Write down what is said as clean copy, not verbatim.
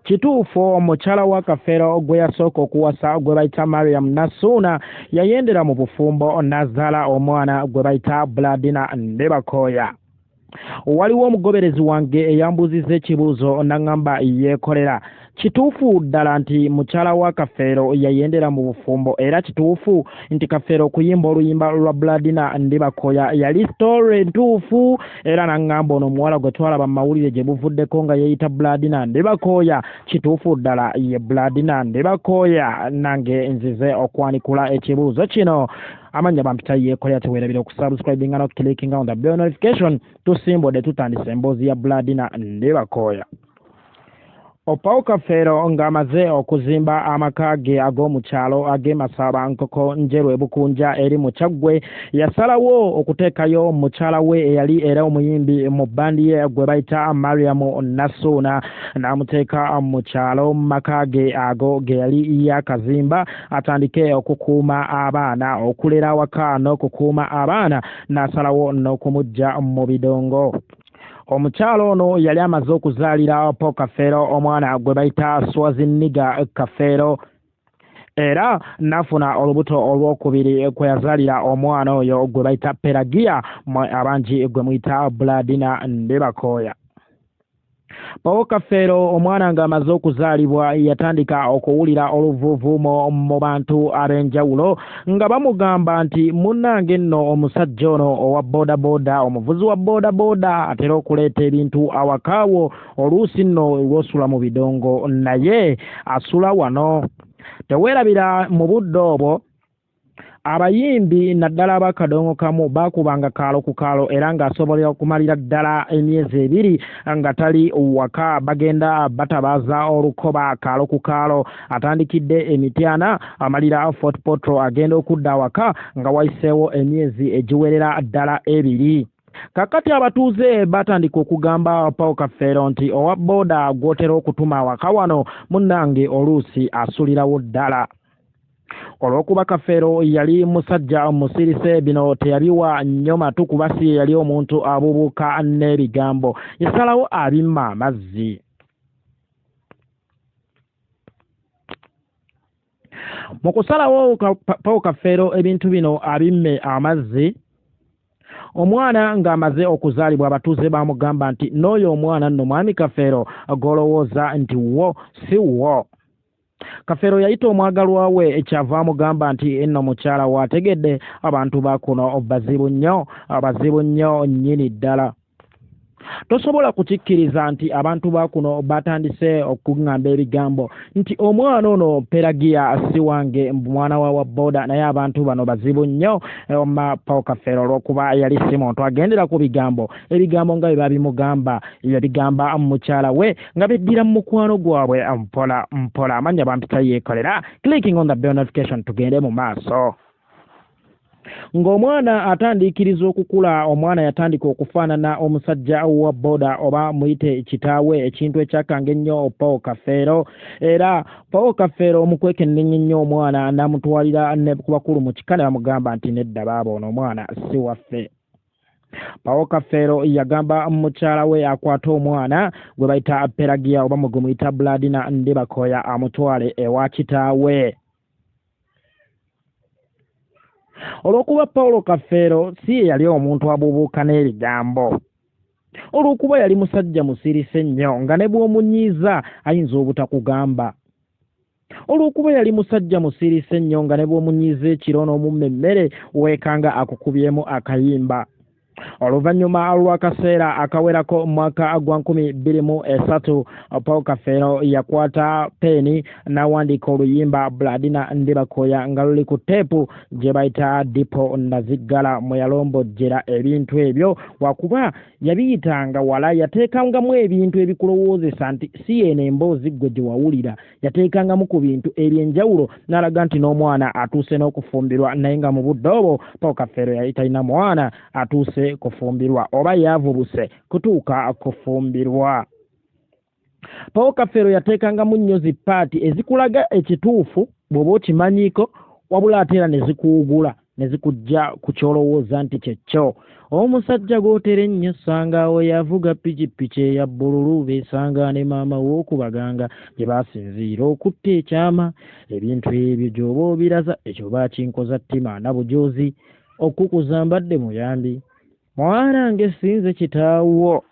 Kituufu omukyala wa Kafeero gwe yasooka okuwasa gwe bayita Mariam Nassuuna yayendera mu bufumbo n'azaala omwana gwe bayita Buladina Ndibakooya. Waliwo omugoberezi wange eyambuuzizza ekibuuzo n'aŋŋamba yeekolera. Kituufu ddala nti mukyala wa Kafeero yayendera mu bufumbo era kituufu nti Kafeero okuyimba oluyimba lwa Buladina Ndibakoya yali story ntuufu era n'aŋŋamba ono omuwala gwe twalaba mu mawulire gye buvuddeko nga yeeyita Buladina Ndibakooya kituufu ddala ye Buladina Ndibakooya. Nange nzize okwanikula ekibuuzo kino. Amannya bampita Yeekolera, teweerabira okusubscribinga n'okukilikinga on the bell notification. Tusimbudde tutandise emboozi ya Buladina Ndibakooya. Paul Kafeero ng'amaze okuzimba amaka ge ag'omu kyalo ag'e Masaaba Nkoko Njeru e Bukunja eri mu Kyaggwe, yasalawo okuteekayo mukyala we eyali era omuyimbi mu bbandi ye gwe bayita Mariam Nassuuna n'amuteeka mu kyalo mu maka ge ago ge yali yaakazimba atandike okukuuma abaana, okulera awaka n'okukuuma abaana, n'asalawo n'okumuggya mu bidongo. Omukyala ono yali amaze okuzaalira Paul Kafeero omwana gwe bayita Swazi Nigga Kafeero era n'afuna olubuto olwokubiri kwe yazaalira omwana oyo gwe bayita Pelagia, mwe abangi gwe muyita Buladina Ndibakooya. Paul Kafeero omwana ng'amaze okuzaalibwa yatandika okuwulira oluvuuvuumo mu bantu ab'enjawulo nga bamugamba nti munnange nno omusajja ono owa boodabooda, omuvuzi wa boodabooda atera okuleeta ebintu awakaawo, oluusi nno lw'osula mu bidongo naye asula wano. Teweerabira mu budde obwo abayimbi naddala ab'akadongo kamu baakubanga kaalo ku kaalo era ng'asobola okumalira ddala emyezi ebiri nga tali waka, bagenda batabaaza olukoba kaalo ku kaalo, atandikidde e Mityana amalira Fort Portal, agenda okudda awaka nga wayiseewo emyezi egiwerera ddala ebiri. Kaakati abatuuze batandika okugamba Paul Kafeero nti owa booda gw'otera okutuma awaka wano munnange oluusi asulirawo ddala. Olw'okuba Kafeero yali musajja musirise, bino teyabiwa nnyo matu kuba si ye yali omuntu abuubuuka n'ebigambo, yasalawo abimma amazzi. Mu kusalawo Paul Kafeero ebintu bino abimme amazzi, omwana ng'amaze okuzaalibwa abatuuze baamugamba nti n'oyo omwana nno mwami Kafeero gw'olowooza nti wo si wo. Kafeero yayita omwagalwa we kyava amugamba nti nno mukyala waategedde abantu ba kuno bazibu nnyo, bazibu nnyo nnyini ddala. Tosobola kukikkiriza nti abantu ba kuno batandise okuŋŋamba ebigambo nti omwana ono Pelagia si wange, mwana wa wa booda, naye abantu bano bazibu nnyo. Ma Paul Kafeero olw'okuba yali si muntu agendera ku bigambo, ebigambo nga bwe babimugamba yabigamba mukyala we nga beddira mu mukwano gwabwe mpola mpola. Amannya bampita Yeekolera, clicking on the bell notification. Tugende mu maaso. Ng'omwana atandiikiriza okukula, omwana yatandika okufaanana omusajja wa boda oba muyite kitaawe, ekintu ekyakanga ennyo Paul Kafeero. Era Paul Kafeero mu kwekenneenya ennyo omwana n'amutwalira ne ku bakulu mu kika ne bamugamba nti nedda baaba, ono omwana si waffe. Paul Kafeero yagamba mukyala we akwate omwana gwe bayita Pelagia oba mwe gwe muyita Buladina Ndibakoya amutwale ewa kitaawe. Olw'okuba Paulo Kafeero si ye yali omuntu abuubuuka n'ebigambo, olw'okuba yali musajja musirise nnyo nga ne bw'omunyiiza ayinza obutakugamba, olw'okuba yali musajja musirise nnyo nga ne bw'omunyiiza ekiro n'omumma emmere weekanga akukubyemu akayimba. Oluvannyuma lw'akaseera akawerako mu mwaka gwa 2003, Paul Kafeero yakwata peeni n'awandiika oluyimba Buladina Ndibakoya nga luli ku teepu gye bayita Dipo Naziggala, mwe yalombojjera ebintu ebyo wakuba yabiyitanga wala, yateekangamu ebintu ebikulowoozesa nti si yeeno emboozi ggwe gye wawulira. Yateekangamu ku bintu eby'enjawulo n'alaga nti n'omwana atuuse n'okufumbirwa, naye nga mu budde obwo Paul Kafeero yali talina mwana atuuse kufumbirwa oba yaavubuse kutuuka kufumbirwa. Paul Kafeero yateekangamu nnyo zi paati ezikulaga ekituufu bw'oba okimanyiiko, wabula ate era ne zikuwugula. Ne zikujja ku ky'olowooza nti kyekyo. Omusajja gw'otera ennyo osanga awo yavuga pikipiki eya bbululu beesanga ne maama we okubaganga gye baasinziira okutta ekyama. Ebintu ebyo gy'oba obiraza ekyo baakinkoza ttima na bujoozi. Okukuza mbadde muyambi. Mwanange si nze kitaawo.